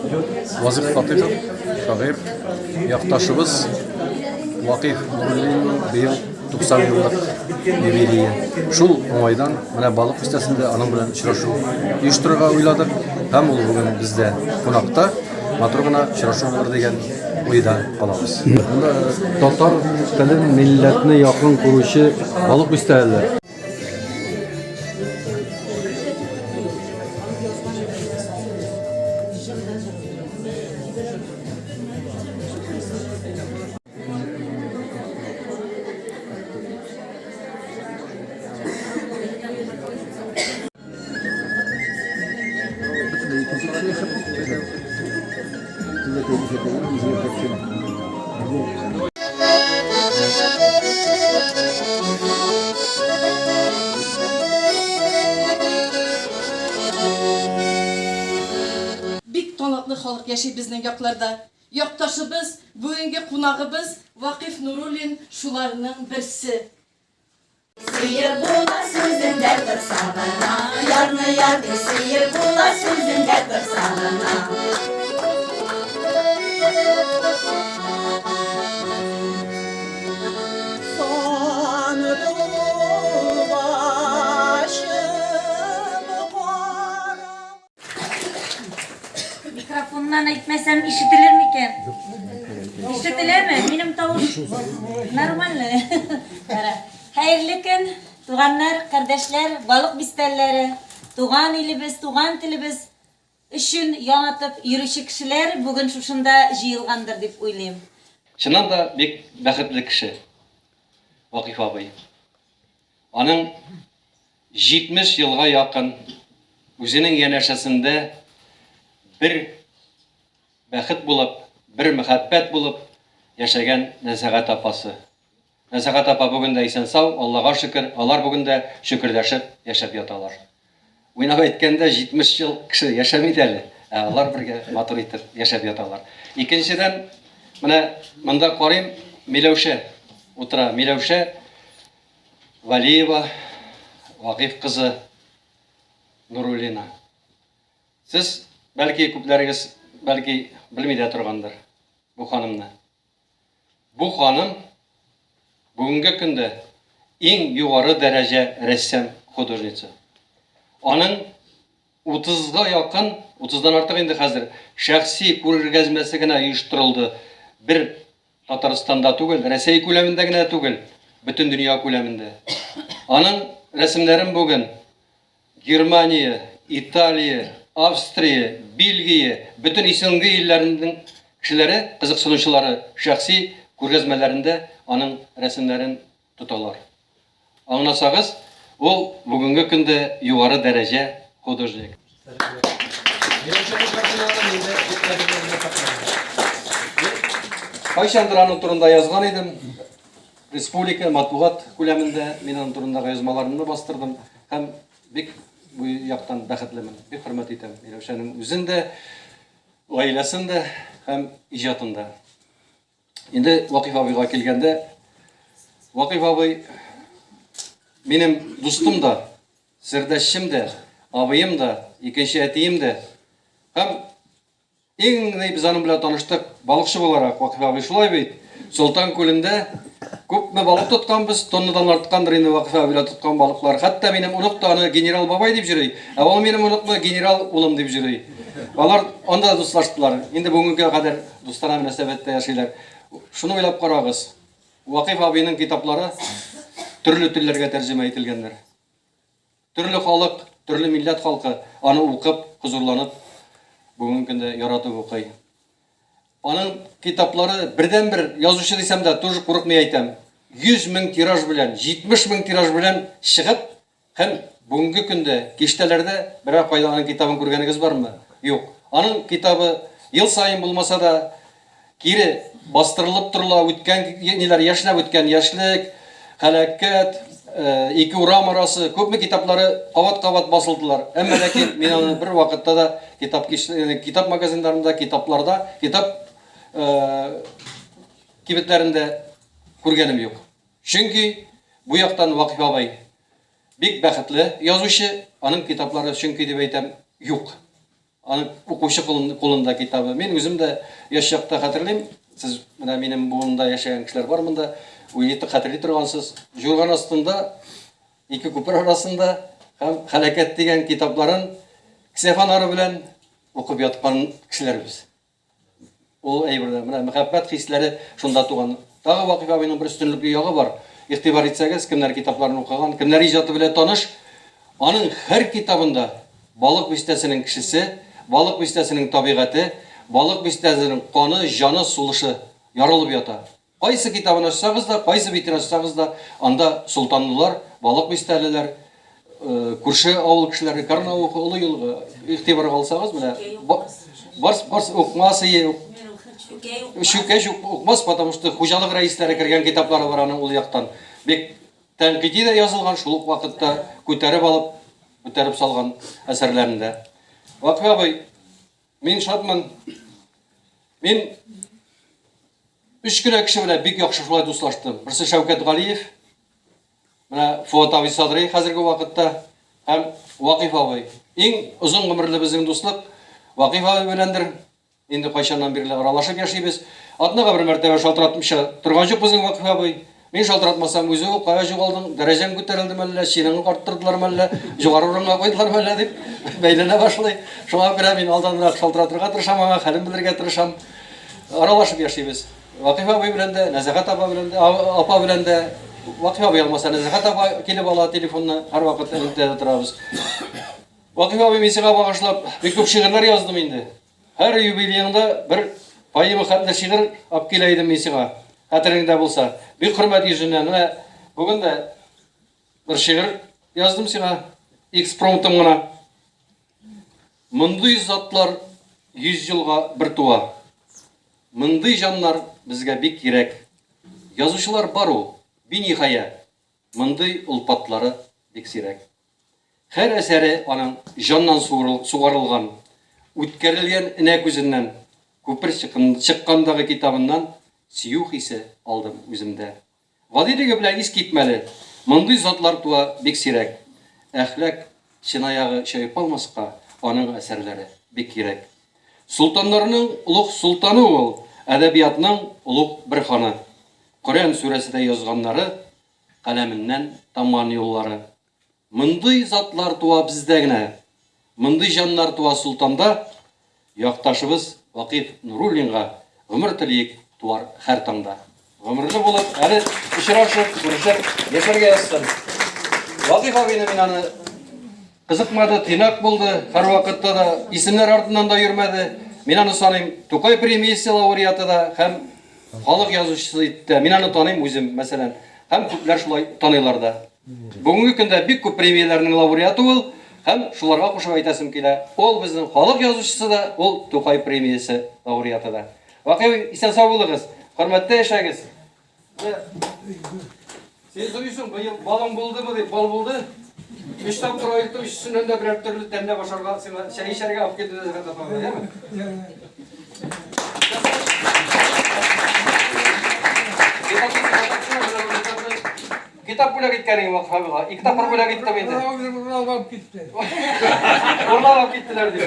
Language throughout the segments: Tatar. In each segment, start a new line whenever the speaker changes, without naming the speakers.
Вазыйх Фатыйхов, шагыйрь, якташыбыз Вакыйф Нуруллинның быел 90 еллык юбилее. Шул уңайдан менә Балык бистәсендә аның белән очрашу оештырырга уйладык. Һәм ул бүген бездә кунакта. Матур гына очрашу булыр дигән уйда калабыз. Монда татар телен, милләтне якын күрүче Балык бистәлеләр.
Бик талантлы халык яши безнең якларда. Якташыбыз, бүгенге кунагыбыз Вакыйф Нуруллин шуларның берсе.
Сөеп була сүзендә торса гына, Ярны яр дип сөеп була сүзендә торса гына.
Сандугачым кара.
Микрофоннан әйтмәсәм ишетелер микән? Ишетеләме? Минем тавыш нормально. Хәерле көн, туганнар, кардәшләр, балык бистәлләре, туган илебез, туган телебез өчен янатып йөрүче кешеләр бүген шушында җыелгандыр дип уйлыйм.
Чыннан да бик бәхетле кеше Вакыйф абый. Аның 70 елга якын үзенең янәшәсендә бер бәхет булып, бер мәхәббәт булып яшәгән Нәзәгать апасы. Нәзәгать апа бүген дә исән-сау, Аллага шөкер, алар бүген дә шөкердәшеп яшәп яталар. Уйнап әйткәндә, 70 ел кеше яшәми дә әле, ә алар бергә матур итеп яшәп яталар. Икенчедән, менә монда карыйм, Миләүшә утыра. Миләүшә Валиева Вагыйф кызы Нуруллина. Сез, бәлки, күпләрегез, бәлки, белми дә торгандыр бу ханымны. Бу ханым бүгенге көндә иң югары дәрәҗә рәссам художница. Аның 30-га якын, 30-дан артык инде хәзер, шәхси күргәзмәсе генә оештырылды. Бер Татарстанда түгел, Рәсәй күләмендә генә түгел, бөтен дөнья күләмендә. Аның рәсемнәрен бүген Германия, Италия, Австрия, Бельгия, бөтен СНГ илләренең кешеләре, кызыксынучылары шәхси күргәзмәләрендә аның рәсемнәрен тоталар. Аңласагыз, ул бүгенге көндә югары дәрәҗә художник. Кайчандыр аның турында язган идем. Республика матбугат күләмендә мин аның турындагы язмаларымны бастырдым һәм бик бу яктан бәхетлемен. Бик хөрмәт итәм Миләүшәнең үзен дә, гаиләсен дә һәм иҗатын да. Инде Вакыйф абыйга килгәндә, Вакыйф абый минем дустым да, сердәшчем дә, абыем да, икенче әтием дә. Һәм иң ни без аның белән таныштык, балыкчы буларак, Вакыйф абый шулай бит. Солтан күлендә күпме балык тотканбыз, тоннадан арткандыр инде Вакыйф абый белән тоткан балыклар. Хәтта минем онык та аны генерал бабай дип йөри, ә ул минем оныкны генерал улым дип йөри. Алар анда да дуслаштылар. Инде бүгенге кадәр дустанә мөнәсәбәттә яшиләр. Шуны уйлап карагыз. Вакыйф абыйның китаплары төрле телләргә тәрҗемә ителгәннәр. Төрле халык, төрле милләт халкы аны укып, хозурланып, бүгенге көндә яратып укый. Аның китаплары бердәнбер язучы дисәм дә, тоже курыкмый әйтәм. 100 мең тираж белән, 70 мең тираж белән чыгып, Һәм бүгенге көндә киштәләрдә берәр кайда аның китабын күргәнегез бармы? Юк. Аның китабы ел саен булмаса да, кире бастырылып торыла, үткән ниләр, яшьнәп үткән яшьлек, һәлакәт, ике урам арасы, күпме китаплары кабат-кабат басылдылар. Әмма ләкин мин аны бер вакытта да китап китап магазиннарында, китапларда, китап кибетләрендә күргәнем юк. Чөнки бу яктан Вакыйф абый бик бәхетле язучы, аның китаплары чөнки дип әйтәм, юк. Аның укучы кулында китабы. Мин үзем дә яшь чакта хәтерлим, сез менә минем буында яшәгән кешеләр бар монда, уйлый хәтерли торгансыз. Җурган астында, ике күпер арасында һәм Хәләкәт дигән китапларын кесә фонары белән укып яткан кешеләр без. Ул әйбердә менә мәхәббәт хисләре шунда туган. Тагы Вакыйф абыйның бер өстенлекле ягы бар. Игътибар итсәгез, кемнәр китапларын укыган, кемнәр иҗаты белән таныш, аның һәр китабында Балык бистәсенең кешесе, Балык бистәсенең табигате, Балык бистәсенең каны, җаны, сулышы ярылып ята. Кайсы китабын ачсагыз да, кайсы битен ачсагыз да, анда солтанлылар, балык бистәлеләр, күрше авыл кешеләре, Карнаухы, Олы Елга, игътибарга алсагыз, менә барс, барс, укмас, ие, Чүкәч укмас, потому что хуҗалык рәисләре кергән китаплары бар аның ул яктан. Бик тәнкыйди дә язылган, шул ук вакытта күтәреп алып, күтәреп салган әсәрләрендә. Вакыф абый, Мин шатмын. Мин өч кенә кеше белән бик яхшы шулай дуслаштым. Берсе Шәүкәт Галиев, менә Фуат абый Садри хәзерге вакытта һәм Вакыйф абый. Иң озын гомерле безнең дуслык Вакыйф абый беләндер. Инде кайчаннан бирле аралашып яшибез. Атнага бер мәртәбә шалтыратмыйча торган юк безнең Вакыйф абый. Мин шалтыратмасам, үзе үк, кая югалдың, дәрәҗәң күтәрелдеме әллә, чиныңны арттырдылармы әллә, югары урынга куйдылармы әллә дип бәйләнә башлый. Шуңа күрә мин алданрак шалтыратырга тырышам аңа, хәлен белергә тырышам. Аралашып яшибез. Вакыйф абый белән дә, Нәзәхәт апа белән дә, апа белән дә. Вакыйф абый алмаса, Нәзәхәт апа килеп ала телефонны, һәрвакыт элемтәдә торабыз. Вакыйф абый, мин сиңа багышлап бик күп шигырьләр яздым инде. Һәр юбилееңда бер поэма хәтле шигырь алып килә идем мин сиңа, хәтереңдә булса. Бик хөрмәт йөзеннән. Менә бүген дә бер шигырь яздым сиңа, экспромтом гына. Мондый затлар 100 елга бер туа. Мондый җаннар безгә бик кирәк. Язучылар бар ул, биниһая. Мондый олпатлары бик сирәк. Һәр әсәре аның җаннан сугарылган, үткәрелгән энә күзеннән, күпер чыккандагы китабыннан сөю хисе алдым үземдә. Гадилеге белән искитмәле, мондый затлар туа бик сирәк. Әхлак чынаягы чайпалмаска аның әсәрләре бик кирәк. Солтаннарның олуг солтаны ул, әдәбиятның олуг бер ханы. Коръән сүрәседәй язганнары, каләменнән тамган юллары. Мондый затлар туа бездә генә. Мондый җаннар туа Солтанда. Якташыбыз Вакыйф Нуруллинга гомер телиек туар һәр таңда. Гомерле булып, әле очрашып, күрешеп яшәргә язсын. Вакыйф абыйны мин аны кызыкмады, тыйнак булды, һәрвакытта да исемнәр артыннан да йөрмәде. Мин аны саныйм Тукай премиясе лауреаты да һәм халык язучысы итте. дә. Мин аны таныйм үзем, мәсәлән. Һәм күпләр шулай таныйлар да. Бүгенге көндә бик күп премияләрнең лауреаты ул, һәм шуларга кушып әйтәсем килә, ул безнең халык язучысы да, ул Тукай премиясе лауреаты да. Вакыйф, исән-сау булыгыз, хөрмәттә яшәгез. Син сорыйсың, быел балың булдымы дип, бал булды. Өч тапкыр аерттым, өчесеннән дә берәр төрле тәмләп ашарга, сиңа чәй эчәргә алып килде Нәзәхәт апа, яме? Китап бүләк иткән идем Вахабига. Ике тапкыр бүләк иттем инде.
Урлап алып китте.
Урлап алып киттеләр ди.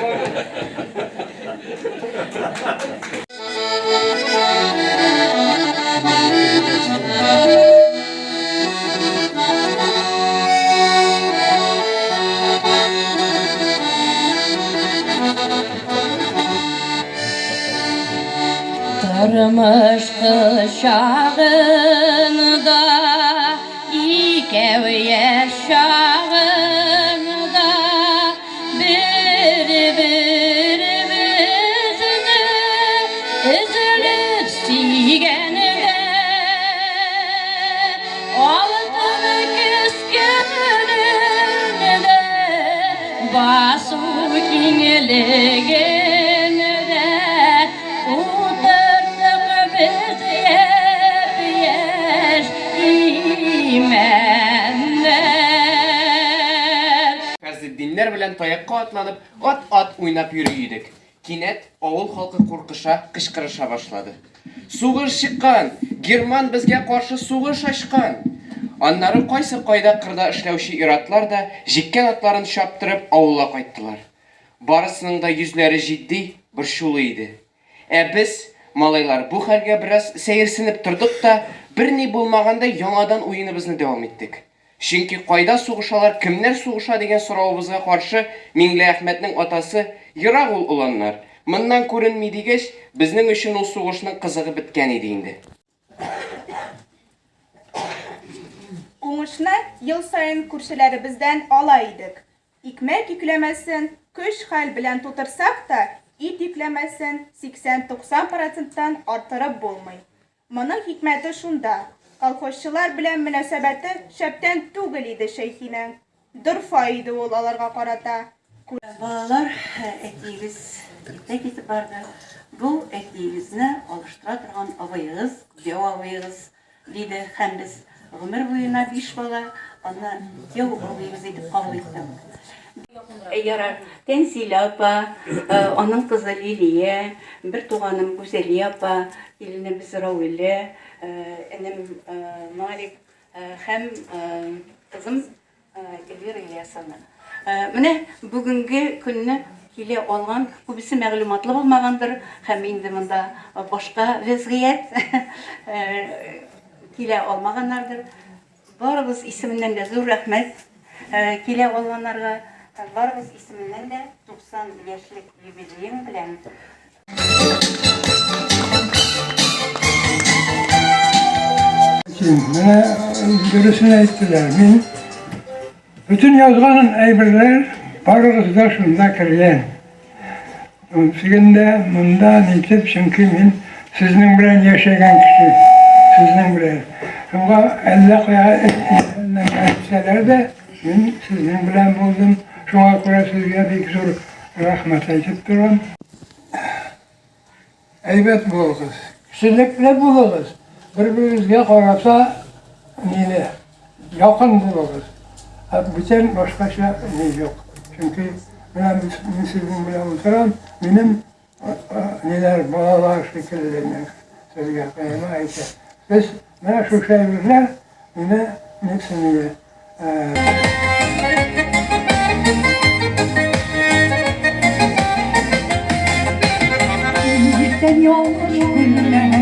Тормыш кочагында икәү яшь чагында бер-беребезне өзелеп сөйгәндә алтын көз көнендә басу киңлегендә Утырдык без япь-яшь имәннәр.
Фәрзетдиннәр белән таякка атланып, ат-ат уйнап йөри идек. Кинәт авыл халкы куркыша, кычкырыша башлады. Сугыш чыккан! Герман безгә каршы сугыш ачкан! Аннары кайсы кайда кырда эшләүче ир-атлар да, җиккән атларын чаптырып, авылга кайттылар. Барысының да йөзләре җитди, борчулы иде. Ә без, малайлар, бу хәлгә бераз сәерсенеп тордык та, берни булмагандай яңадан уеныбызны дәвам иттек. Чөнки кайда сугышалар, кемнәр сугыша дигән соравыбызга каршы Миңлеәхмәтнең атасы, Ерак ул, оланнар, моннан күренми, дигәч, безнең өчен ул сугышның кызыгы беткән иде инде.
Уңышны ел саен күршеләребездән ала идек. Икмәк йөкләмәсен көч-хәл белән тутырсак та, ит йөкләмәсен 80-90 проценттан арттырып булмый. Моның хикмәте шунда, колхозчылар белән мөнәсәбәте шәптән түгел иде Шәйхинең. Дорфа иде ул аларга карата.
Балалар, әтиегез иртә китеп барды. Бу әтиегезне алыштыра торган абыегыз, дәү абыегыз, диде. Һәм без гомер буена биш бала аны дәү абыебыз итеп кабул иттек. Ярар, Тәнзилә апа, аның кызы Лилия, бер туганым Гүзәлия апа, киленебез Рауилә, энем Марик һәм кызым Эльвира Ильясовна. Менә бүгенге көнне килә алган, күбесе мәгълүматлы булмагандыр, һәм инде монда башка вәзгыять килә алмаганнардыр. Барыбыз исеменнән дә зур рәхмәт килә алганнарга. Барыбыз исеменнән дә 90 яшьлек юбилеең белән.
Менә дөресен әйттеләр. Мин бөтен язган әйберләр барыгыз да шунда кергән. Тегендә, монда нитеп, чөнки мин сезнең белән яшәгән кеше, сезнең белән. Шуңа әллә кая әйтсәләр дә, мин сезнең белән булдым. Шуңа күрә сезгә бик зур рәхмәт әйтеп торам. Әйбәт булыгыз, кешелекле булыгыз, бер-берегезгә карата ниле, якын булыгыз. Ә бүтән башкача ни юк. Чөнки менә мин сезнең белән утырам, минем ниләр балалар шикелле мин сезгә кыйма әйтә. Сез менә шушы әйберләр мине несенегә
Иртән ялгыш күлмәк.